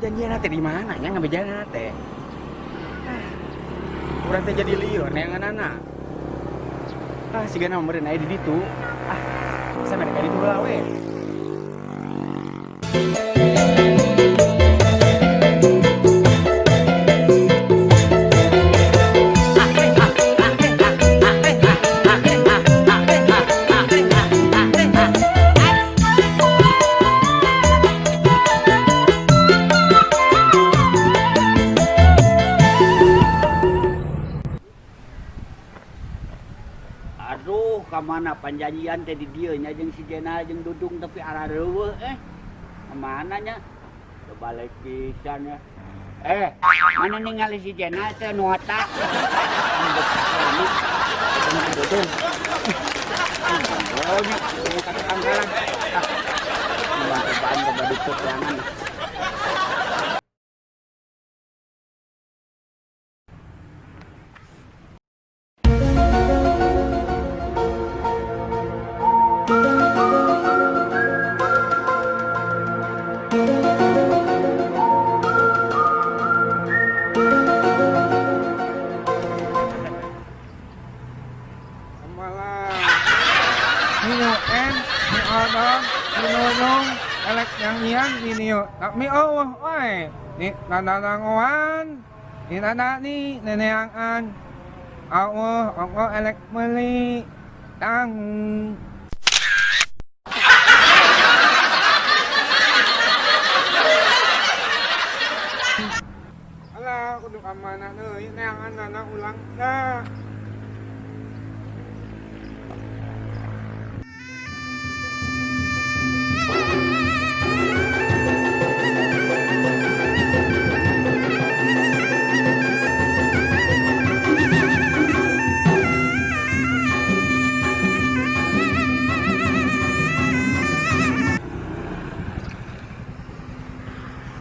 Janjian teh di mana nya ngabejana teh? Ah, urang teh jadi lieur neanganana. Ah, sigana meureun aya di ditu. Ah, bisa mereka ditu heula we. Aduh, kamana panjanjian teh di dieu nya jeung si Jena jeung Dudung tapi arareuweuh eh. Kamana nya? Teu balik pisan ya. Eh, mana ningali si Jena teh nu otak? Dudung. Oh, nya ka pangkalan. Ah, cobaan coba ditutup. Malah Nino en, ni Odong, ni Nunung, elek yang yang ni Nio, tak mi oh oi, ni nanangoan, ni nana ni neneangan, awo ongko elek meli, tang. Alah, kudu ka mana deui neangan nana ulang dah.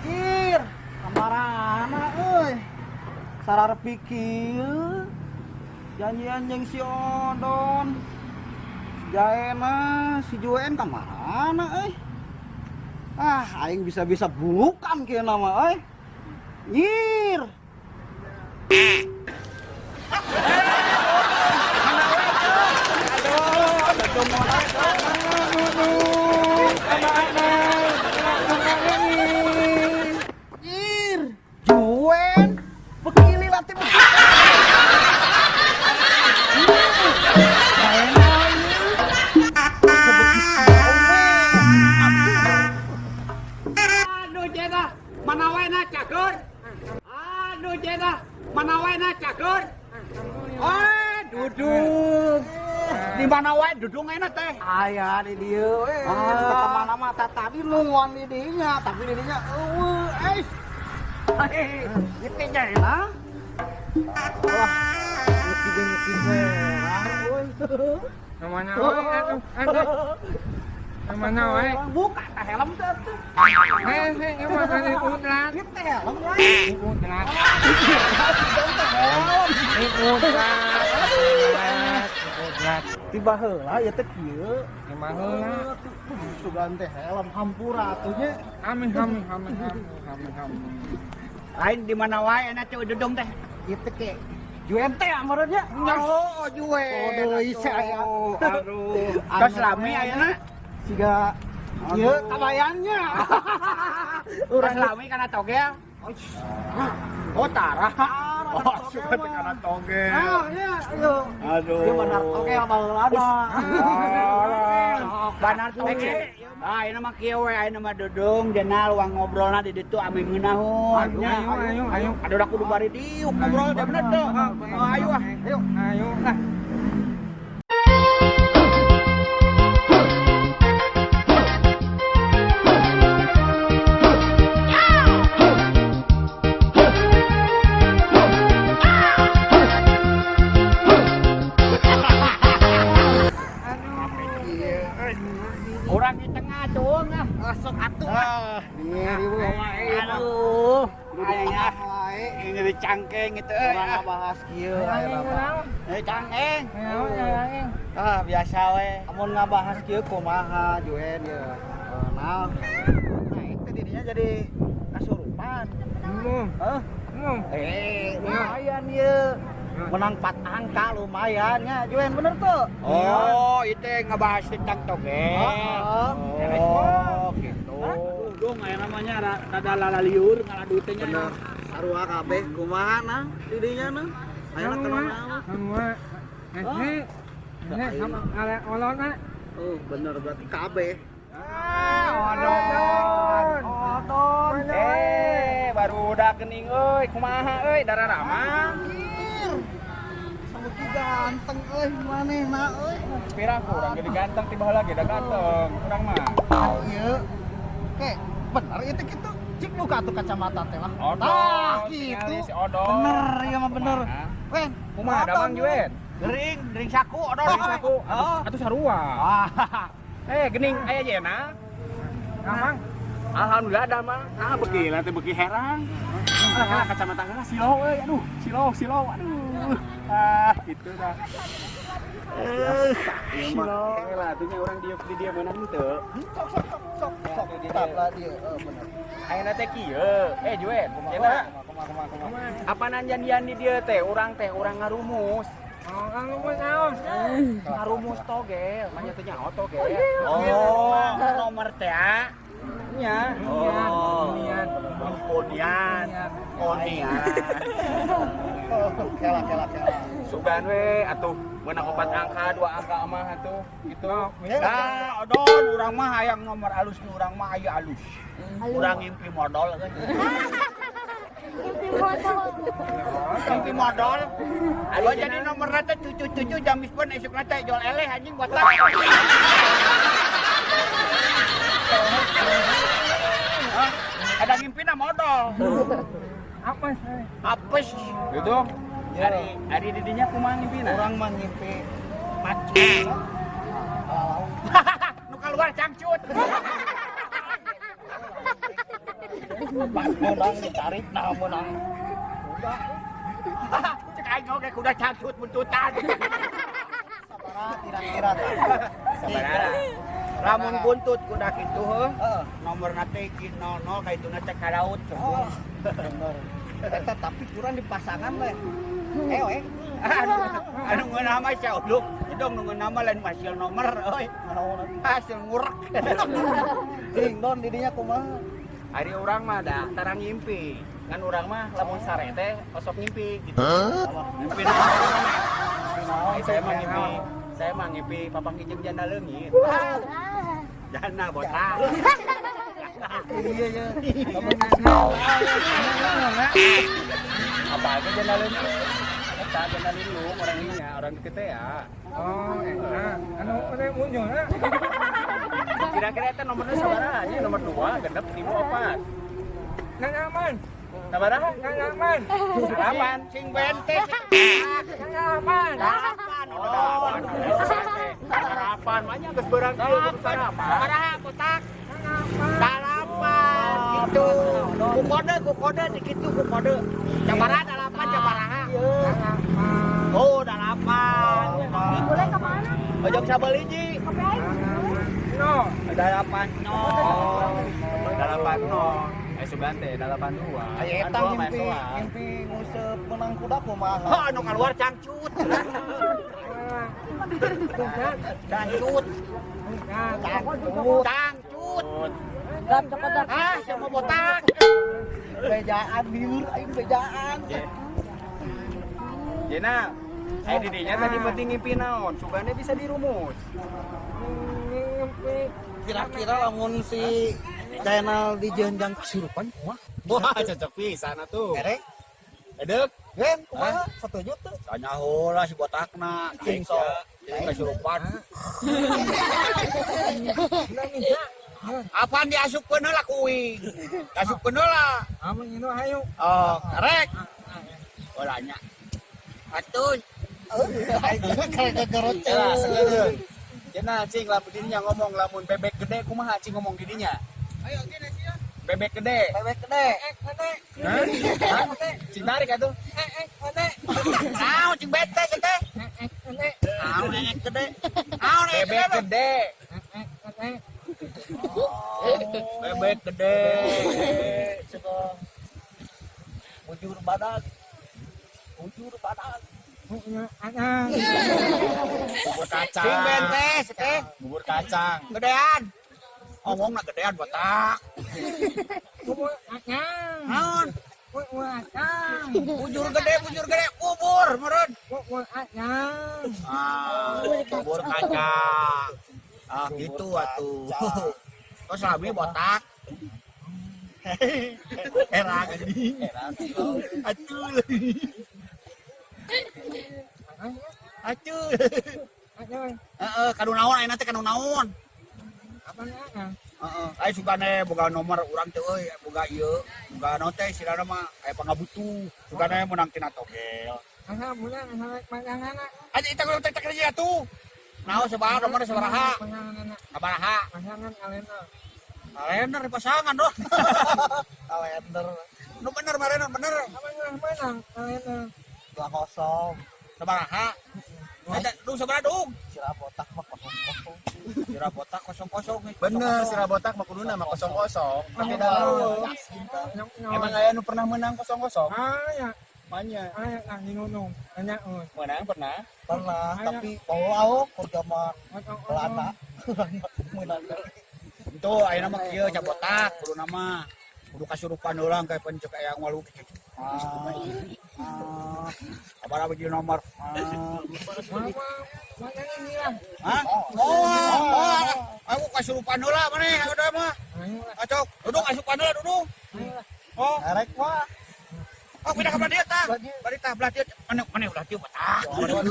Kir, kamarana euy. Sararep kieu. Janjian jeung si Odon. Si Jaena, si Juen kamarana euy. Ah, aing bisa-bisa bulukan kieu nama euy. Nyir. Nyir. Juen. Bekili latih bekili. Jaena ini. Sebeki siome. Aduh Jena, mana wae na cager? Aduh Jena, mana wae na cager? Eh, Dudung. Di mana wae Dudung enak teh? Aya di dieu we. Ah. Ka mana mah tadi nungguan di dinya, tapi di dinya eueuh eis. Ieu teh Jaena. Wah, ngerti jeung ngerti serang euy. Namanya wae atuh, atuh. Namanya wae. Buka teh helm teh atuh. Eh, eh, ieu mah kan ikutlat. Ieu teh helm lah. Ikutlat. Teh helm. Ikutlat. Ikutlat. Tiba heula ieu teh kieu. Tiba heula. Sugan teh helm hampura atuh nya. Amin amin amin amin amin amin. Lain di mana wae enak teh Dudung teh? Ieu teh ke Juen teh meureun nya. Oh, Juen. Oh, deui saya. Aduh. Tos lami ayeuna. Siga ieu kabayannya. Urang lami kana togel. Oh, tara. Oh, suka teh kana togel. Ah, iya, ayo. Aduh. Ieu benar togel baheulana. Banar togel. Ah, ayeuna mah kieu we, ayeuna mah Dudung jenal uang ngobrolna di ditu ame ngeunaheun. Ayo, ayo, ayo, ayo. Aduh, da kudu bari diuk ngobrol teh bener teu. Oh, ayo ah. Ayo, ayo lah. Urang di tengah tuung ah. Sok atuh ah. Aduh. Aing ah. Ini di cangkeng gitu euy. Urang Ah. ngabahas kieu aya mah. Eh, cangkeng. Ayo, ayo. Ah, biasa we. Amun ngabahas kieu kumaha Juen ye. Nah, nah itu dirinya jadi kasurupan. Lumayan. Hmm. Hah? Hmm. Eh, lumayan ya. Menang 4 angka lumayan ya. Juen bener tuh. Oh, itu yang ngebahas tentang togel. Oh, Oh, gitu. Dong, aya namanya rada lalaliur ngaladutnya. Bener. Sarua kabeh kumaha nah didinya nah. Ayeuna Sarua. kunaon? Sarua. Eh, eh, sama ale olona. Oh, bener berarti kabeh. Ah, odon. Odon. Eh, baru udah kening euy, kumaha euy, darah ramang. Anjir. Sabuki ganteng euy manehna euy. Pira kurang jadi ganteng tiba lagi udah ganteng, kurang mah. Iya. Oke, bener itu gitu. Cik buka tuh kacamata teh lah. Odon. Tah, tingali gitu. Si odon. Bener, iya mah bener. Kumaha? Wen, Kumaha odon, damang Juen? Gering, gering saku, odon. Gering saku. Oh. Atuh sarua. Ah, Eh, gening aya jena. Damang. Alhamdulillah damang. Ah, beuki lah teh beuki herang. Alah, alah kacamata heula silau euy. Aduh, silau, silau. Aduh. Ah, gitu dah. Iya mah. Silau lah atuh nya urang dieu di dieu meunang teu. Sok sok sok sok sok tetap lah dia. Oh, bener. Ayeuna teh kieu. Eh, Juen, jena. Kumaha kumaha kumaha. Apanan janjian di dieu teh? Urang teh urang ngarumus. Oh, anu mah naon? Ngarumus togel, manya teh nyaho togel. Oh, nomor teh. Ah. Nya. Oh. Nian. Konian. Konian. Oh, kela kela kela. Sugan we atuh meunang opat angka, dua angka mah atuh gitu. Nah, odon urang mah hayang nomor alus nu urang mah aya alus. Urang ngimpi modal kan. Ngimpi modal. Ngimpi modal. Aduh jadi nomor teh cucu-cucu jamis pun esuk teh jual eleh anjing botak. Hah? Ada ngimpina modal. Apa sih? Apes. Gitu. Ari ari didinya kumaha ngimpina? Urang mah ngimpi Mati. Nu keluar cangcut. Pas menang ditarik nah menang. Cek aing oge kuda cangcut buntutan. Sabaraha kira-kira tah. Sabaraha. Lamun buntut kuda kitu heuh. Heeh. Nomor teh 00 kaituna teh ka laut. Oh, bener. Eta tapi kurang di pasangan leh. Eh, we. Anu anu ngeunah mah sia uduk. Dong nu ngeunah mah lain hasil nomor euy. Hasil ngurek. Ding don didinya kumaha? Ari urang mah da tara ngimpi. Kan urang mah lamun sare teh osok ngimpi gitu. Ngimpi naon? Ai, saya mah ngimpi, saya mah ngimpi papanggih jeung janda leungit. Jana botak. Iya iya. Apa aja janda leungit? Eta janda lindung orang dinya, orang deket teh ya. Oh, enak. Anu teh muncul na. Kira-kira eta nomornya sabaraha nya? Nomor 2, genep, 5, 4. Nanaman. Sabaraha? Nanaman. Delapan. Sing bente. Nanaman. Delapan. Oh, delapan. Sarapan, mah geus beurang kieu kudu sarapan. Sabaraha botak? Delapan. Gitu. Ku kode, ku kode di kitu ku kode. Sabaraha delapan sabaraha. Oh, delapan. Boleh kemana? Ojok sabeliji. Kopi aing. No. Delapan nol. Delapan nol. Eh sugan teh delapan dua. Aya Kan eta dua mah ngimpi soal. ngimpi nguseup menang kuda kumaha? Oh, anu keluar cangcut. Cangcut. Cangcut. Dan cepetan. Ah, sama botak. Bejaan liur aing bejaan. Jena, eh didinya tadi penting ngimpi naon, sugane bisa dirumus. Ngimpi. Kira-kira lamun si channel di jenjang kasurupan kumaha? Wah, cocok pisan atuh. Erek, Edek, Gen, kumaha? Setuju tuh. Tanya heula si botakna. Aing sok kasurupan. Apaan diasupkeun heula kuing? Asupkeun heula. Amun itu hayu. Oh, rek. Heula nya. Atuh. Kayak gegerot. Lah, segeun. Jena cing lamun didinya ngomong lamun bebek gede kumaha cing ngomong didinya? Ayo gini sih ya. Bebek gede. Bebek gede. Gede. Hah? Cing tarik atuh. Gede. Naon cing bete sih teh? Gede. Naon yang gede? Naon yang Bebek gede? gede. Gede. Bebek gede. Bujur badag. Bujur badag. Anak. Bubur kacang. Sing bentes eh. Bubur kacang. Gedean. Ngomongna gedean botak. Bubur kacang. Naon? Bubur kacang. Bujur gede, bubur meureun. Bubur kacang. Ah, bubur kacang. Ah, gitu atuh. Terus lami botak. Era gini. Acul. Acul. Heeh, kanu naon ayeuna teh kanu naon? Apa nih? Heeh, ai sugane boga nomor urang teh euy, boga ieu, boga naon teh istilahna mah aya pangabutuh. Sugane meunang tina togel. Asa bulan asa pasangan. Aja kita kudu tek kerja tuh. Naon sabaraha nomor sabaraha? Pasangan anak. Sabaraha? Pasangan kalender. Kalender di pasangan doh. Kalender. Nu bener marena bener. Apa yang menang kalender? 2-0. Sabaraha? Eta dung sabaraha dung? Sirah botak mah 0-0. Sirah botak 0-0. Bener, sirah botak mah kuduna mah 0-0. Tapi dah emang aya nu pernah menang 0-0? Ah ya, Manya. ah ya, nginunung, nanya euy. Menang pernah? Pernah, tapi bawa keur zaman Belanda. Menang. Itu ayeuna mah kieu ca botak kuduna mah. Kudu kasurupan urang kayak pencek aya ngalu kitu. Ah. Sabaraha biji nomor? Mama, mana ini lah. Hah? Oh, aku kasurupan heula maneh udah mah. Ayo lah, Acok, duduk asupan heula duduk. ayo lah. Oh, Erek mah. oh pindah ke belah dieu tah. Bari tah belah dieu. Mana mana belah dieu botak.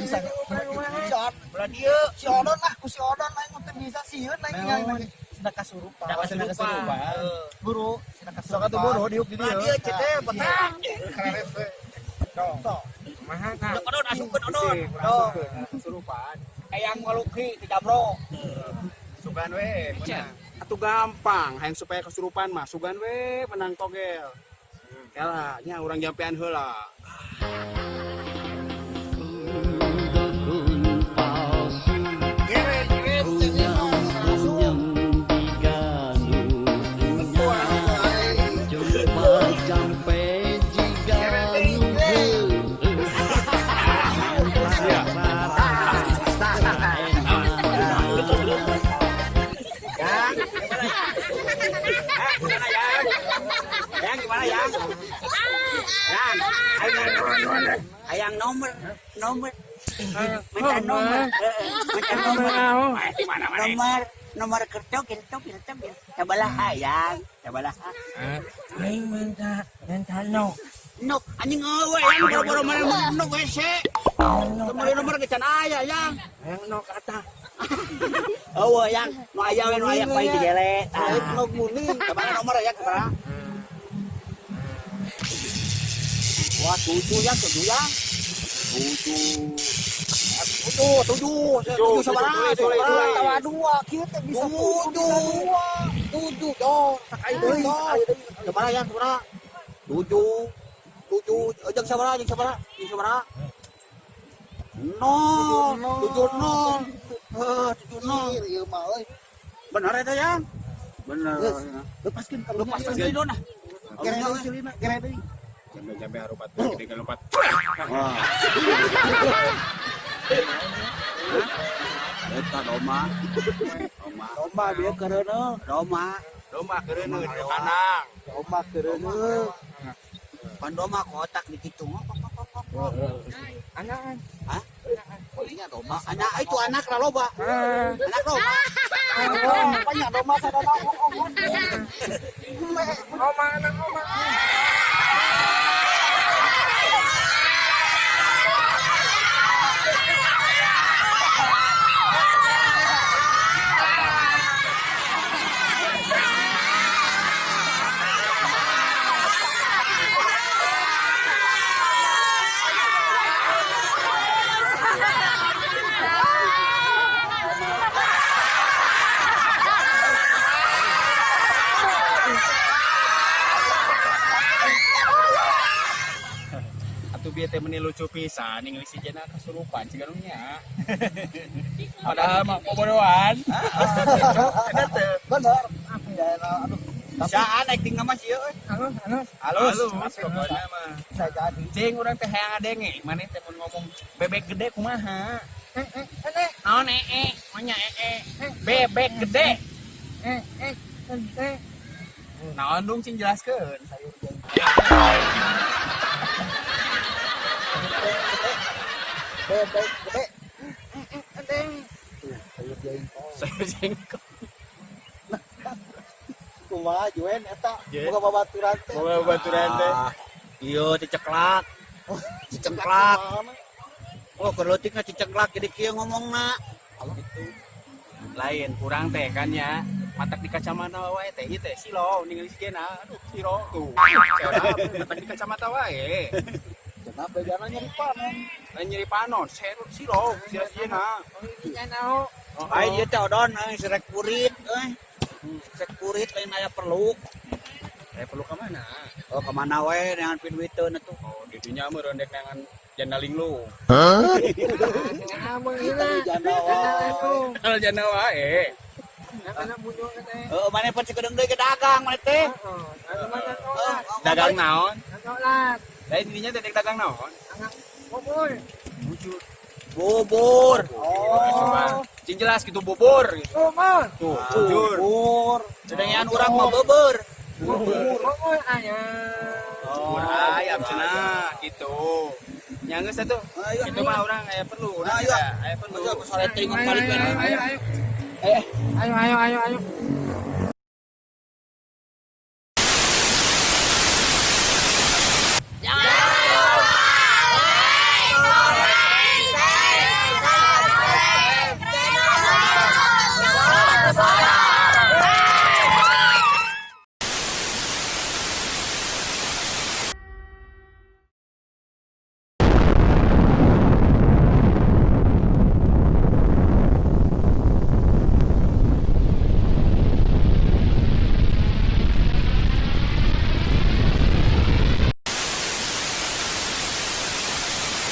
Bisa. Si Belah dieu. Si Odon lah, ku si Odon lah yang bisa sieun lah yang Sina kasurupan. Dah Sina kasurupan. Buru, sina Sok kasurupan. atuh buru diuk di Belah dieu. dieu cete botak. Sok. Maha tah. Udah odon asupkeun odon. Tuh. Kasurupan. Eyang waluki di jamro. Sugan we menang. Atuh gampang, hayang supaya kesurupan mah sugan we menang togel. Kalah, nya urang jampean heula. Dukun palsu Punyam-punyam diganu Jumpa jampe jiganu. Gimana yang? Yang gimana yang? Yang, ayang nomor, nomor, minta nomor, minta nomor, nomor, nomor kerto, kerto, kerto, sabaraha yang, sabaraha. Aing minta minta no. Nok, anjing eueuh yang boro-boro mana nok hese. Nomor nomor ge can aya yang. Yang no kata. Eueuh yang, nu aya we nu aya paling digele. Nok muni. Sabaraha nomor ya, sabaraha? Wah, 7 ya, 7 ya. 7. 7, 7, 7 sabaraha? Sabaraha? Tawa dua, kieu teh bisa 7. 7, bisa 7, dor, sakali deui, dor. Sabaraha ya, sabaraha? 7. 7, jeung sabaraha, jeung sabaraha? Jeung sabaraha? 0, 7 0. Heuh, 7 0. Ieu mah euy. Bener eta yang? Bener. Lepaskeun ka Lepaskeun deui don ah. Kere deui ceulina, kere deui. Jampe-jampe harupat gede ke lompat. Wah. Eta domba. Domba. Domba dia keureuneuh. Domba. Domba keureuneuh di kandang. Domba keureuneuh. Pan domba kotak di kitu. Kok kok kok kok. Anak. Hah? Polinya domba. Anak itu anak lah loba. Ah, Anak loba. Banyak domba sadana. oma anak oma. Atuh bieu teh meni lucu pisan ningali si Jena kasurupan siga nu nya. Padahal mah bobodohan. Bener. Ya, aduh. Bisaan acting mah sih euy. Halus, halus. Halus. Halus pokoknya mah. Bisa jadi. Cing urang teh hayang ngadenge, maneh teh mun ngomong bebek gede kumaha? Eh, eh, eh, Naon ee, monya ee. Bebek gede. eh, eh, eh. Naon dong cing jelaskeun. Sayur jengkol. Bebek gede. Tuh, sayur jengkol. Sayur jengkol. Kumaha Juen eta? Juen. Boga babaturan teh. Boga babaturan teh. Ah, iya ceceklak. Cicengklak. Kumaha? Oh, keur leutikna cicengklak jadi kieu ngomongna. Gitu. Lain kurang teh kan ya. Matak di kacamata wae teh ieu teh silo ningali si Jena. Aduh, silo tuh. Serap, matak di kacamata wae. Kenapa jangan nyeri panon? Lain nyeri panon, silo, sila si Jena. Oh, Ai dia teh odon euy sirek kurit euy. Sirek kurit lain aya perlu. Eh perlu ke mana? Oh, kemana we neangan piduiteun atuh. Oh, di dinya mah rondek neangan janda linglung. Janda wae. Kalau janda wae. Heeh, maneh pan sakedeung deui ke dagang maneh teh. Heeh, Dagang naon? Lain dinya teh dagang naon? Bujur. Bubur. Oh. Cing jelas gitu bubur gitu. Tuh, bujur. Bubur. Sedengean urang mah beubeur. Bubur ayam. Bubur ayam cenah gitu. Nya geus atuh. Ayo. Itu mah urang aya perlu, urang Ayo. aya perlu. Ayo, sore teh balik Ayo, we. ayo, ayo. Eh, Ayo, ayo, ayo, ayo.